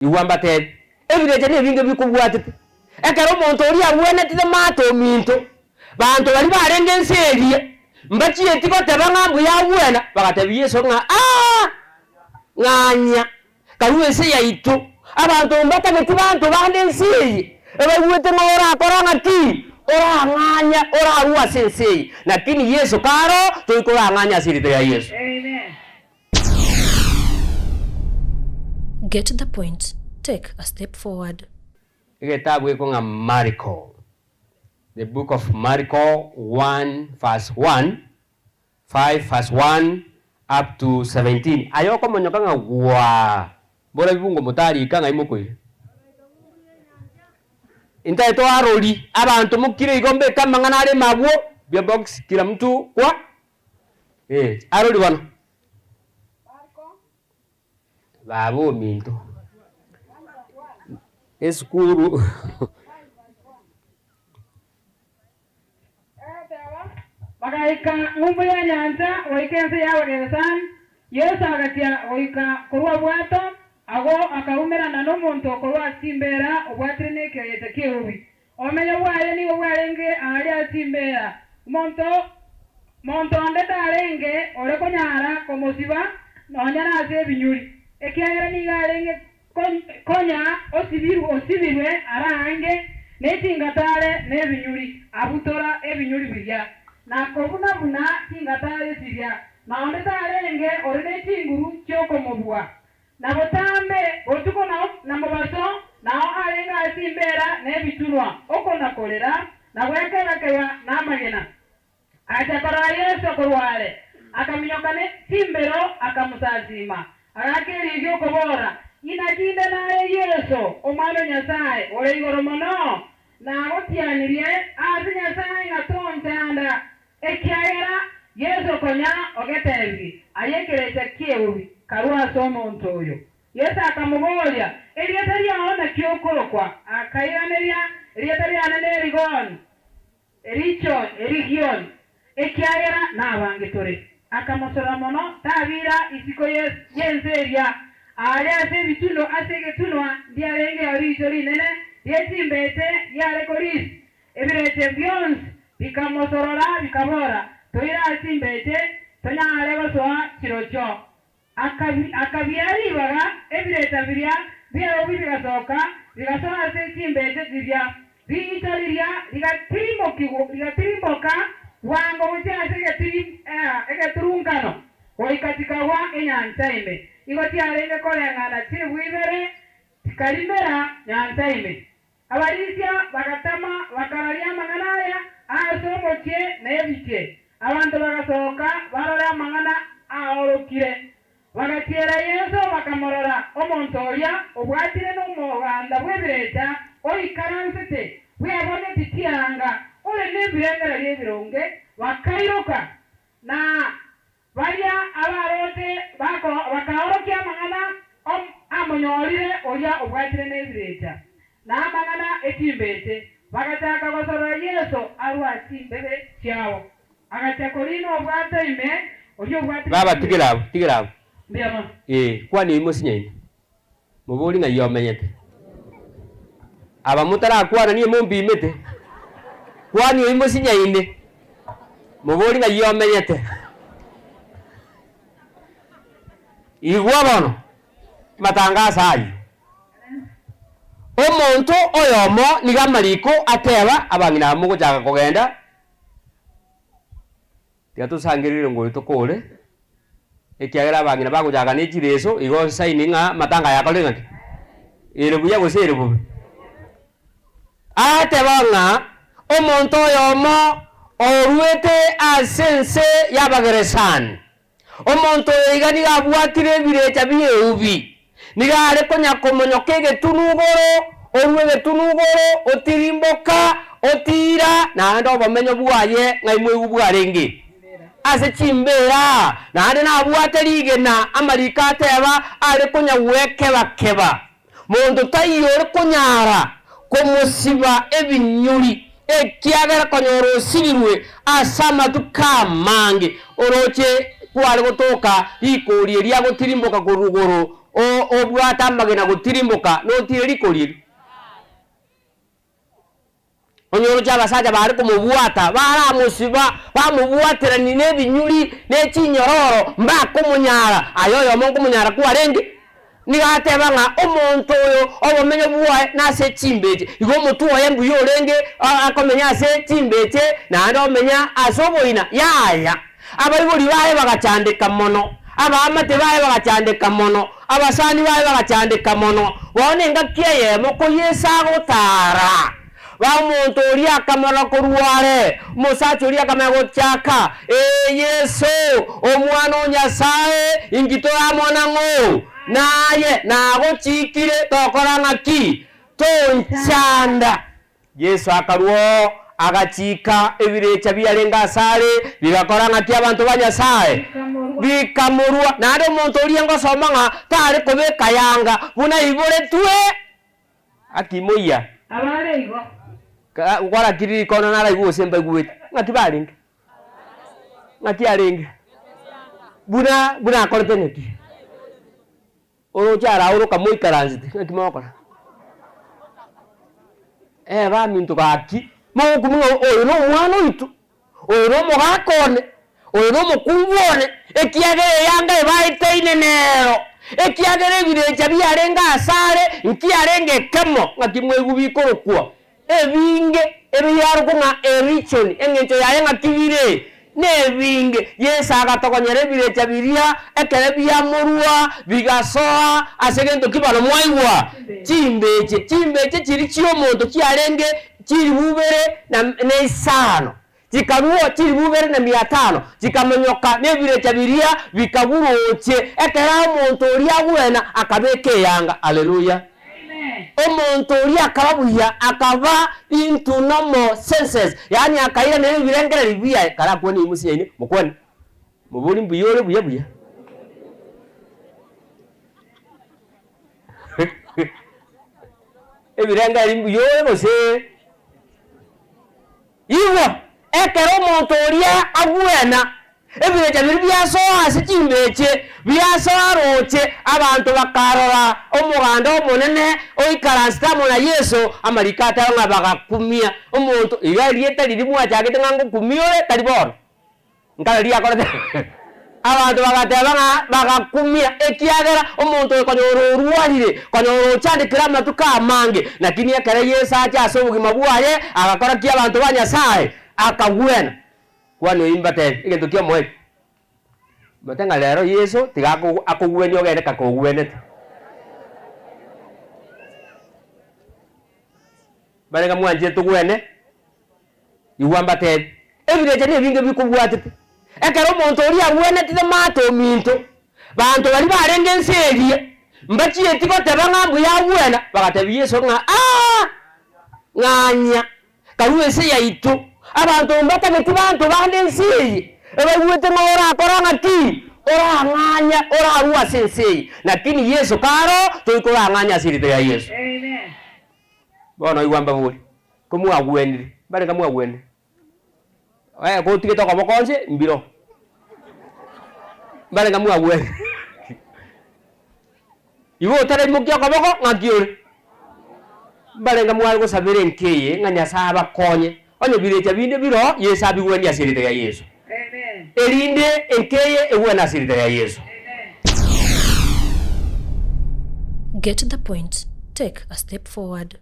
Igwa mbateebie, ebirecha nebinge bikobwatete. Ekero omonto oria agwenetete Martha ominto, banto baria barenge ense eria mbachieti goteba ng'a mbuya agwena, bagatebia Yeso ng'a aa! Ng'anya, karue ense yaito, abanto mbatageti banto bande ense eye, ebaigwete ng'a orakora ng'a ki? Orang'anya, orarue ase ense eye. Lakini Yeso kare oo, toika orang'anye ase erieta ria Yeso. Get the point, take a step forward. Egetabu eko ng'a Mariko, the book of Mariko 1 verse 1, 5 verse 1 up to 17. Aye okomonyoka ng'a gwaa, bora bibungo motarika ng'ai mokoira. Intaete oarori abanto mokire igo mbeke amang'ana are mabwo, bia box kila mtu kwa Eh, arori bono. Baba ominto, esukuru Agateba, Bagaika ng'umbu y'enyancha goika ense y'Abageresani. Yeso agachia goika korwa obwato, agwo akaumerana nomonto korwa ase chimbeera obwatire nekerecha ki'eubi. Obomenyo bwaye nigo bwarenge aaria ase chimbeera. Omonto monto onde tarenge ore konyara komosiba nonya nase ebinyuri, ekiagera nigo arenge konya osibirwe ara aange ne chingatare na ebinyuri, abutora ebinyuri biria, na kobuna-buna chingatare chiria, na onde tarenge ore ne chinguru chi'okomobua. Na botambe, botuko na mobaso, nao arenge ase chimbeera na ebitunwa, okona-korera, na gwekeba-keba namagena. Agacha korora Yeso korwa are, akaminyoka ne chimbero, akamosasiima. Agaaka eriogi okobora, Inaki inde naye Yeso, Omwana o Nyasae ore Igoro Mono? Nagotianirie ase Nyasae ng'a tonchanda. Ekiagera Yeso konya ogetebirie, Aye ekerecha ki'eubi, karue ase omonto oyo. Yeso akamoboria, Erieta riao naki okorokwa? Akairaneria, Erieta riane n'Erigoni, Erichoni, Erigioni, ekiagera nabange tore. Akamosorora mono, tabiira isiko y'ense eria. Aaria ase ebitunwa ase egetunwa ndiarengeo riicho rinene rie chimbeche riare korisia. Ebireche bionsi bikamosorora, bikabora, Toire ase chimbeche, tonyare gosoa chirochio. Akabia ribaga, ebirecha biria bi'eubi bigasoka, bigasoa ase chimbeche chiria. Riicho riria rigatirimboka bwango gochia ase egeturunkano, goika chikagwa enyancha ime. Igo chiarenge koreng'ana chilifu ibere, chikarimera nyancha ime. Abarisia bagatama, bakararia amang'ana aya ase omochie na ebichie. Abanto bagasoka barore amang'ana aorokire. Bagachiera Yeso, bakamorora omonto oria obwatire nomoganda bw'ebirecha oikaransete, bweboneti chianga, ore nebirengererio ebironge, bakairoka. Na Baria abaroche bakaorokia amang'ana amonyorire oria obwatire nebirecha, na amang'ana e chimbeche, bagachaka gosorora Yeso arue ase chimbebe chiabo. Agachia koriina obwato ime, oria obwatire Baba, tigera abwo, tigera abwo. Mbuya mono. Ee, kwana oyio mosinyaine. Mobori ng'ai omenyete. Aba motarakwana niye mompimete. Kwani oyio mosinyaine. Mobori ng'ai omenyete. Igwa bono amatangaso ayio. Omonto oyomo nigo amariko ateba abang'ina aba mogochaka kogenda. Tiga tosangererie ngori tokore, ekiagera abang'ina bagochaka ne chireso, igo sign ng'a amatanga aya akorire ng'aki? Ere buya gose ere bobe? Agateba ng'a omonto oyomo oruete ase ense y'Abageresani, Omonto oyo iga nigo abwatire ebirecha bi'eubi, nigo are konya komonyoka egetunu igoro, orue egetunu igoro, otirimboka, otiira, naende obomenyo bwaye ng'ai mwaigwa bwarenge? Ase chimbeera, naende nabwate rigena, amariko ateba, are konya gwekeba-keba. Monto taiyo ore konyara komosiba ebinyuri, ekiagera konyora osibirwe ase amatuko amange. Oroche kware gotoka rikori eria agotirimboka korwa igoro. Obwate amagena gotirimboka notire rikori erio. Onye oroche abasacha baare komobwata, baramosiba, bamobwateranie nebinyuri ne chinyororo, mbakomonyara. Aye oyomo nkomonyara kwarenge? Nigo ateba ng'a omonto oyo obomenyo bwaye nase chimbeche. Igo omotwe oye mbuya orenge akomenya ase chimbeche, naende omenya ase oboina? Yaya. Abaibori baye bagachandeka mono, abaamate baye bagachandeka mono, abasani baye bagachandeka mono. Bono engaki eyemo ko Yeso agotaara, ba omonto oria akamorora korwa are, omosacha oria akamanya gochaka, Ee Yeso, Omwana o Nyasae, inki toramona ng'o? Naye nagochiikire tokora ng'aki? Tonchanda. Yeso akarua oo, agachiika ebirecha biarenge asare, bigakora ng'aki abanto ba Nyasae? Bikamorua. Naende omonto oria ngosoma ng'a tare kobeka yanga buna aiboretwe, akimoyia. Abare igo. Kwarakiri rikono naraigwe gose mbaigwete. Ng'aki barenge? Ng'aki arenge? Buna buna akorete ng'aki? Oroche araoroka moikaransete, ng'aki mogokora? Eh baminto gaki, mogokumia ng'a oyo na omwana oito, oyo na omogaka one, oyo na omokungu one, ekiagera eyanga ebaeteine nero, ekiagera ebirecha biarenge asare, nkiarenge ekemo, ng'aki mwaigwa bikorokwa Ebinge ebiarokwa ng'a erichoni, engencho yaye ng'aki bire nebinge. Yeso agatogonyera ebirecha biria ekero biamorua, bigasoa ase gento ki bono mwaigwa? Chimbeche. Chimbeche chiria chi'omonto chiarenge chilifu ibere na isano, chikarua chilifu ibere na mia tano, chikamonyoka nebirecha biria bikaburoche. Ekero omonto oria agwena, akabeka eyanga. Haleluya! Omonto oria akaba buya, akaba into normal senses, yaani akairaneria ebirengererio biaye, karakwane inwe mosinyaine, mokwane, mobori mbuya ore buya buya. Ebirengererio mbuya ore gose. Igwa, ekero omonto oria agwena, ebirecha biria biasoa ase chimbeche, biasoa roche, abanto bakarora omoganda omonene oikaransete amo na Yeso, amariko ateba ng'a bagakumia omonto. Iga erieta riria mwachagete ng'a ngokumia ore, tari bono. Nkare riakorete Abanto bagateba ng'a bagakumia, ekiagera omonto oyo konyora orwarire, konyora ochandekire amatuko amange. Lakini ekero Yeso acha ase obogima bwaye, agakora ki abanto ba Nyasae? Akagwena. Kwana oyio mbatebi egento ki'omoerio, manyete ng'a rero Yeso tiga akogwenia ogende kaka ogwenete. Barenge mwanchire togwene? Igwa mbateebie, ebirecha nebinge bikobwatete. Ekero omonto oria agwenetete Martha ominto, banto baria barenge ense eria mbachieti goteba ng'a mbuya agwena, bagatebia Yeso ng'a Aa! Ng'anya, karue ense yaito, abanto mbatageti banto bande ense eye, ebaigwete ng'a orakora ng'aki? Orang'anya, orarue ase ense eye. Lakini Yeso kare oo, toika orang'anye ase erieta ria Yeso. Bono igwa mbaborie, Komwagwenire, mbarenge mwagwenire? Eh, kotigete okoboko onsi, mbiro. Mbarenge mwagwenire? Igo otaraimokia okoboko, ng'aki ore? Mbarenge mware gosabera enka eye ng'a Nyasae abakonye, onye birecha binde bire oo, Yeso abigwenie ase erieta ria Yeso. Erinde enka eye egwene ase erieta ria Yeso. Get the point, take a step forward.